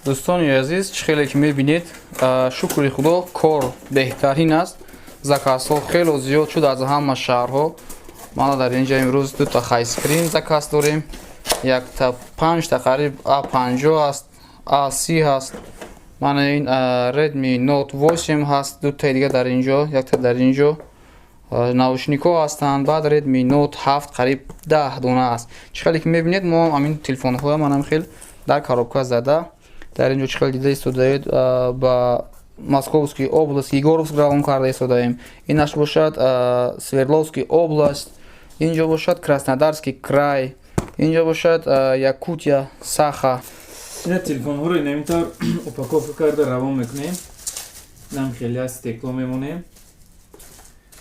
Дӯстони азиз, чӣ хеле ки мебинед, шукри Худо, кор беҳтарин аст. Заказҳо хело зиёд шуд аз ҳама шаҳрҳо. Мана дар инҷа имрӯз дута хайскрин заказ дорем, якта панҷта қариб А50 ҳаст, А30 ҳаст. Мана ин Redmi Note 8 ҳаст, дутаи дига дар инҷо, якта дар инҷо. Наушникҳо ҳастанд, баъд Redmi Note 7 қариб 10 дона аст. Чӣ хеле ки мебинед, мо ҳамин телефонҳоя манам хел дар коробка зада дар инҷо чӣ хел дида истодаед, ба Московский область, Егоровск равон карда истодаем. Инаш бошад Свердловский область, инҷо бошад Краснодарский край, инҷо бошад Якутия, Саха. Ина телефонҳоро инамин тавр упаковка карда равон мекунем. Инам хеле стекло мемонем,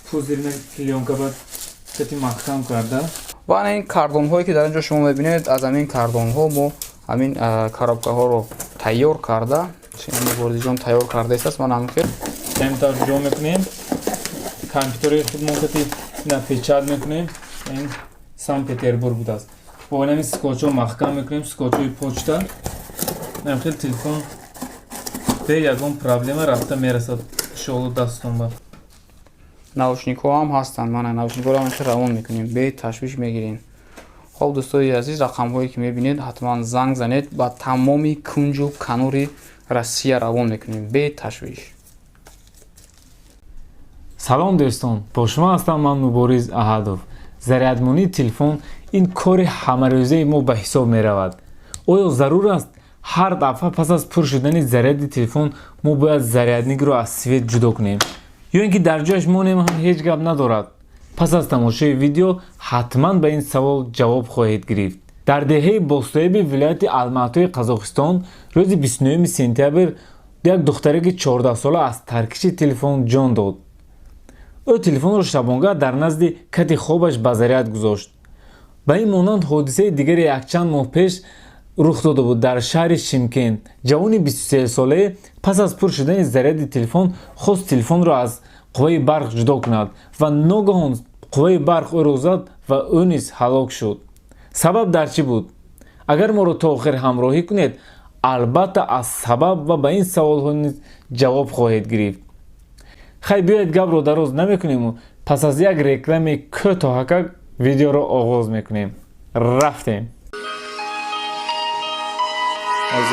пузырный плёнка ба кати маҳкам карда. Ва ана ин картонҳое, ки дар инҷо шумо мебинед, аз ҳамин картонҳо мо ҳамин коробкаҳоро тайёр карда, Муборизиҷон тайёр карда истааст. Ман ҳамин хел ҳамин тавр ҷо мекунем, компютери худмон кати ина печать мекунем. Ин Санкт Петербург будааст. Бо инами скотчҳо маҳкам мекунем, скотчҳои почта. Инам хел телефон бе ягон проблема рафта мерасад, иншоалло, дастон ба. Наушникҳо ҳам ҳастанд. Мана наушникҳоро ҳам хел равон мекунем, бе ташвиш мегирем. Хоб, дӯстои азиз, рақамҳое ки мебинед, ҳатман занг занед. Ба тамоми кунҷу канори Россия равон мекунем бе ташвиш. Салом, дӯстон, бо шумо ҳастам ман, Мубориз Аҳадов. Зарядмонии телефон ин кори ҳамарӯзаи мо ба ҳисоб меравад. Оё зарур аст, ҳар дафъа пас аз пур шудани заряди телефон мо бояд зарядникро аз свет ҷудо кунем ё ин ки дар ҷояш монем ҳам ҳеҷ гап надорад? Пас аз тамошои видео ҳатман ба ин савол ҷавоб хоҳед гирифт. Дар деҳаи Бостоеби вилояти Алматои Қазоқистон рӯзи 29 сентябр як духтараки 14сола аз таркиши телефон ҷон дод. Ӯ телефонро шабонгаҳ дар назди кати хобаш ба заряд гузошт. Ба ин монанд ҳодисаи дигаре якчанд моҳ пеш рух дода буд. Дар шаҳри Шимкент ҷавони 23солае пас аз пур шудани заряди телефон хост телефонро аз қувваи барқ ҷудо кунад ва ногаҳон қувваи барқ ӯро зад ва ӯ низ ҳалок шуд. Сабаб дар чӣ буд? Агар моро то охир ҳамроҳӣ кунед, албатта аз сабаб ва ба ин саволҳо низ ҷавоб хоҳед гирифт. Хай, биёед, гапро дароз намекунему пас аз як рекламаи кӯтоҳакак видеоро оғоз мекунем. Рафтем.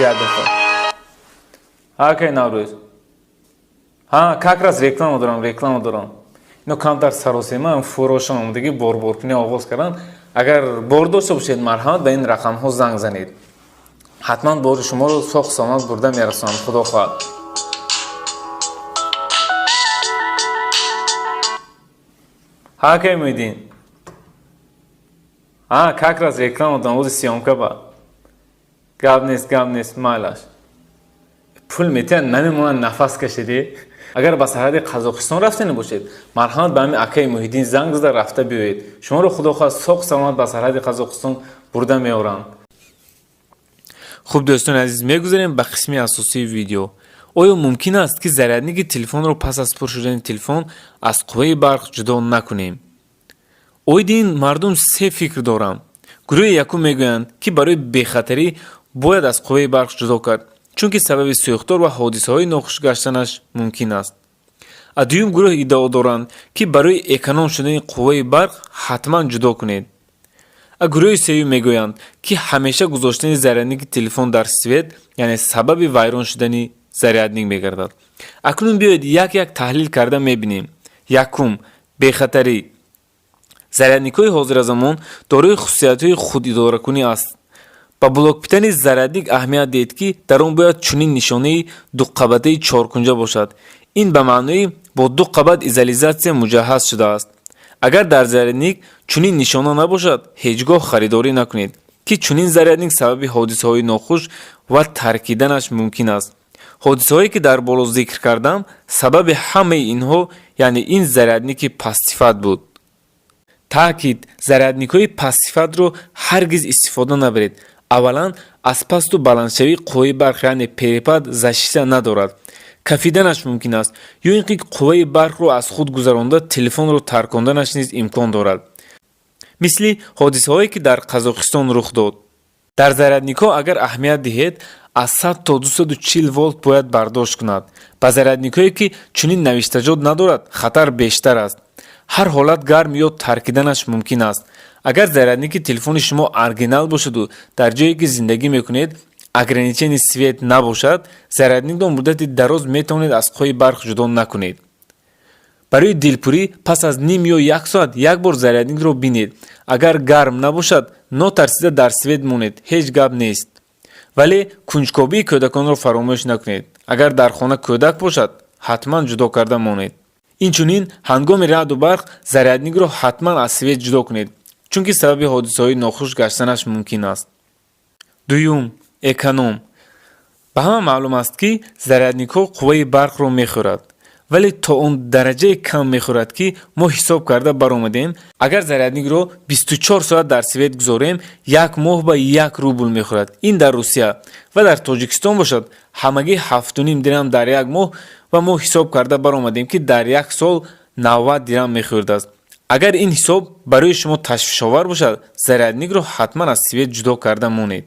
Як дақиқа, акай Наврӯз, ҳа, как раз реклама дорам, реклама дорам. Ино камтар саросема фурошон омадагӣ, борборкунӣ оғоз карданд. Агар бор дошта бошед, марҳамат, ба ин рақамҳо занг занед. Ҳатман бори шуморо соғ саломат бурда мерасонам, худо хоҳад. Ҳа, акай Муҳиддин, ҳа, как раз реклама дорам, ози съёмка ба. Гап нест, гап нест, майлаш. Пул метиҳанд, намемонанд нафас кашидӣ. Агар ба сарҳади Қазоқистон рафтане бошед, марҳамат, ба ҳамин акаи Муҳиддин занг зада рафта биёед. Шуморо, худо хоҳад, соғ саломат ба сарҳади Қазоқистон бурда меоранд. Хуб, дӯстони азиз, мегузарем ба қисми асосии видео. Оё мумкин аст, ки зарядники телефонро пас аз пур шудани телефон аз қувваи барқ ҷудо накунем? Оиди ин мардум се фикр доранд. Гурӯҳи якум мегӯянд, ки барои бехатарӣ бояд аз қувваи барқ ҷудо кард, чунки сабаби сӯхтор ва ҳодисаҳои нохуш гаштанаш мумкин аст. А дуюм гурӯҳ иддао доранд, ки барои эконом шудани қувваи барқ ҳатман ҷудо кунед. А гурӯҳи сеюм мегӯянд, ки ҳамеша гузоштани зарядники телефон дар свет, яъне сабаби вайрон шудани зарядник мегардад. Акнун биёед, як як таҳлил карда мебинем. Якум: бехатарӣ. Зарядникҳои ҳозиразамон дорои хусусиятҳои худидоракунӣ аст. Ба блокпитани зарядник аҳамият диҳед, ки дар он бояд чунин нишонаи дуқабатаи чоркунҷа бошад. Ин ба маънои бо ду қабат изолятсия муҷаҳҳаз шудааст. Агар дар зарядник чунин нишона набошад, ҳеҷ гоҳ харидорӣ накунед, ки чунин зарядник сабаби ҳодисаҳои нохуш ва таркиданаш мумкин аст. Ҳодисаҳое, ки дар боло зикр кардам, сабаби ҳамаи инҳо, яъне ин зарядники пастсифат буд. Таъкид: зарядникҳои пастсифатро ҳаргиз истифода набаред. Аввалан, аз пасту баландшавии қувваи барқ, яъне перепад, защита надорад, кафиданаш мумкин аст ё ин ки қувваи барқро аз худ гузаронда, телефонро тарконданаш низ имкон дорад, мисли ҳодисаҳое, ки дар Қазоқистон рух дод. Дар зарядникҳо агар аҳамият диҳед, Аз 100 то 240 волт бояд бардошт кунад. Ба зарядникҳое, ки чунин навиштаҷот надорад, хатар бештар аст. Ҳар ҳолат гарм ё таркиданаш мумкин аст. Агар зарядники телефони шумо оригинал бошаду дар ҷое, ки зиндагӣ мекунед, ограничени свет набошад, зарядникро муддати дароз метавонед аз қувваи барқ ҷудо накунед. Барои дилпурӣ пас аз ним ё як соат як бор зарядникро бинед. Агар гарм набошад, нотарсида дар свет монед, ҳеҷ гап нест. Вале кунҷкобии кӯдаконро фаромӯш накунед. Агар дар хона кӯдак бошад, ҳатман ҷудо карда монед. Инчунин ҳангоми раъду барқ зарядникро ҳатман аз свет ҷудо кунед, чунки сабаби ҳодисаҳои нохуш гаштанаш мумкин аст. Дуюм, эконом. Ба ҳама маълум аст, ки зарядникҳо қувваи барқро мехӯрад, вале то он дараҷае кам мехӯрад, ки мо ҳисоб карда баромадем. Агар зарядникро 24 соат дар свет гузорем, як моҳ ба 1 рубл мехӯрад. Ин дар Русия ва дар Тоҷикистон бошад, ҳамагӣ 7,5 дирам дар як моҳ. Ва мо ҳисоб карда баромадем, ки дар як сол 90 дирам мехӯрдааст. Агар ин ҳисоб барои шумо ташвишовар бошад, зарядникро ҳатман аз свет ҷудо карда монед.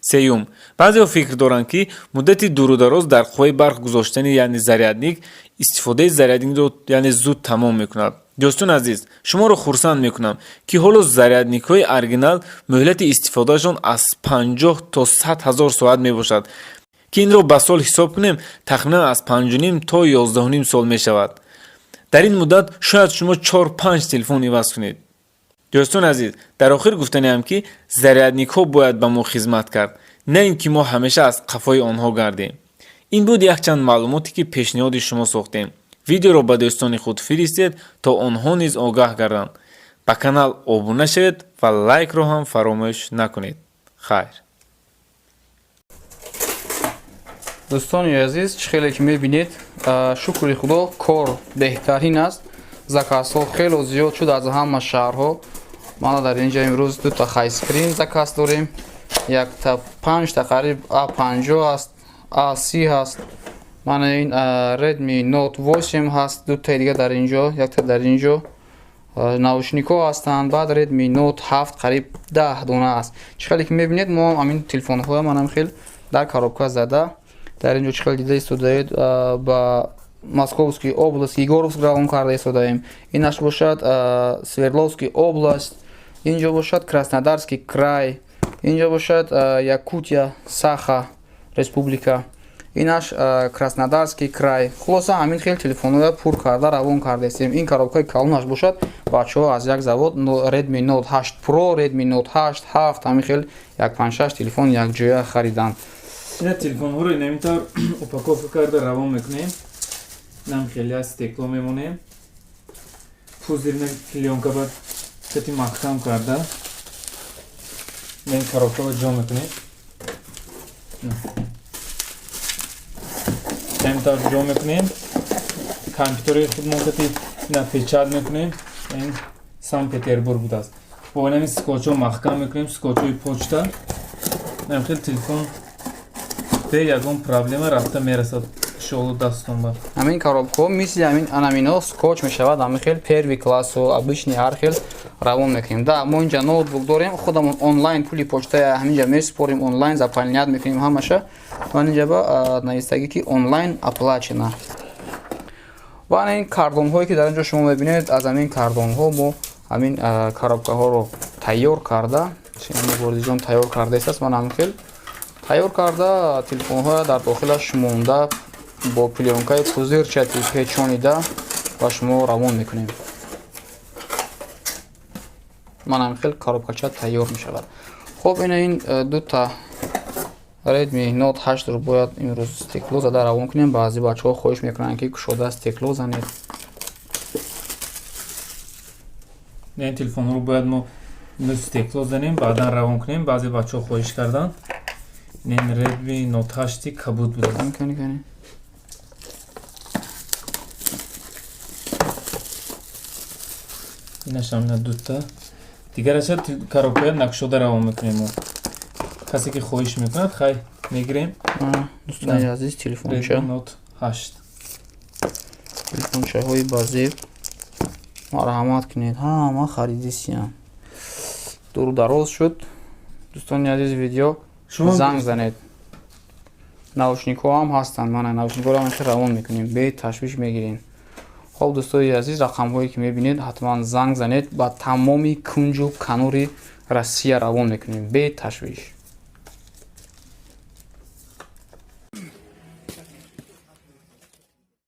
Сеюм, баъзеҳо фикр доранд, ки муддати дуру дароз дар қувваи барқ гузоштани, яъне зарядник, истифодаи зарядникро, яъне зуд тамом мекунад. Дӯстони азиз, шуморо хурсанд мекунам, ки ҳоло зарядникҳои оригинал муҳлати истифодаашон аз 50 то 100 ҳазор соат мебошад, ки инро ба сол ҳисоб кунем, тахминан аз 5,5 то 11,5 сол мешавад. Дар ин муддат шояд шумо чор-панҷ телефон иваз кунед. Дӯстони азиз, дар охир гуфтаниам, ки зарядникҳо бояд ба мо хизмат кард, на ин ки мо ҳамеша аз қафои онҳо гардем. Ин буд якчанд маълумоте, ки пешниҳоди шумо сохтем. Видеоро ба дӯстони худ фиристед, то онҳо низ огаҳ гарданд. Ба канал обуна шавед ва лайкро ҳам фаромӯш накунед. Хайр. Дӯстони азиз, чӣ хеле ки мебинед, шукри Худо, кор беҳтарин аст. Заказҳо хело зиёд шуд аз ҳама шаҳрҳо. Мана дар инҷа имрӯз дута хайскрин заказ дорем, якта, панҷта, қариб А50 ҳаст, А30 ҳаст. Мана ин Redmi Note 8 ҳаст, дутаи дига дар инҷо, якта дар инҷо. Наушникҳо ҳастанд, баъд Redmi Note 7 қариб 10 дона аст. Чӣ хеле ки мебинед, мо ҳамин телефонҳоя манам хел дар коробка зада дар инҷо, чӣ хел дида истодаед, ба Московский область, Егоровск равон карда истодаем. Инаш бошад Свердловский область, инҷо бошад Краснодарский край, инҷо бошад Якутия, Саха республика, инаш Краснодарский край. Хулоса, ҳамин хел телефонҳоя пур карда равон кардаистем. Ин коробкаи калонаш бошад, бачаҳо аз як завод Redmi Note 8 Pro, Redmi Note 8, 7, ҳамин хел як панҷ-шаш телефон якҷоя хариданд. Ина телефонҳоро инамин тавр упаковка карда равон мекунем. Нам хеле стекло мемонем, пузырный плёнка ба кати маҳкам карда ин коробкаро ҷо мекунем. Ҳамин тавр ҷо мекунем. Компютери худмон кати ина печать мекунем. Ин Санкт Петербург будааст. Бо инами скотчҳо маҳкам мекунем, скотчҳои почта. Ҳамин хел телефон бе ягон проблема рафта мерасад, иншоалло, дастон ба. Ҳамин коробкаҳо мисли ҳамин анамино скотч мешавад. Ҳамин хел первый классу обычный ҳар хел равон мекунем. Да, мо инҷа ноутбук дорем, худамон онлайн пули почтая ҳаминҷа месупорем, онлайн заполнять мекунем ҳамаша. Ва инҷа ба навистагӣ, ки онлайн оплачена. Ва ана ин картонҳое, ки дар инҷо шумо мебинед, аз ҳамин картонҳо мо ҳамин коробкаҳоро тайёр карда, муборизиҷон тайёр кардаистааст. Ман ҳамин хел тайёр карда, телефонҳоя дар дохилаш монда, бо плёнкаи пузырчатый печонида ба шумо равон мекунем. Ман ҳамин хел коробкача тайёр мешавад. Хуб, ина ин дута Redmi Note 8-ро бояд имрӯз стекло зада равон кунем. Баъзе бачаҳо хоҳиш мекунанд, ки кушода стекло занед. Ин телефонҳоро бояд мо стекло занем, баъдан равон кунем. Баъзе бачаҳо хоҳиш карданд. Ин Redmi Note 8 кабуд будааст. Кани, кани. Инашам ина дута дигараша коробкая накушода равон мекунем мо. Касе ки хоҳиш мекунад, хай, мегирем. Дӯстони азиз, телефонча. Redmi Note 8. Телефончаҳои базеб, марҳамат кунед, ҳама харидисиян. Дуру дароз шуд, дӯстони азиз, видео. Шумо Занг занед. Наушникҳо ҳам ҳастанд. Мана, наушникҳоро ҳам равон мекунем, беташвиш мегирем. Хоб, дӯстои азиз, рақамҳое ки мебинед, ҳатман занг занед. Ба тамоми кунҷу канори Россия равон мекунем беташвиш.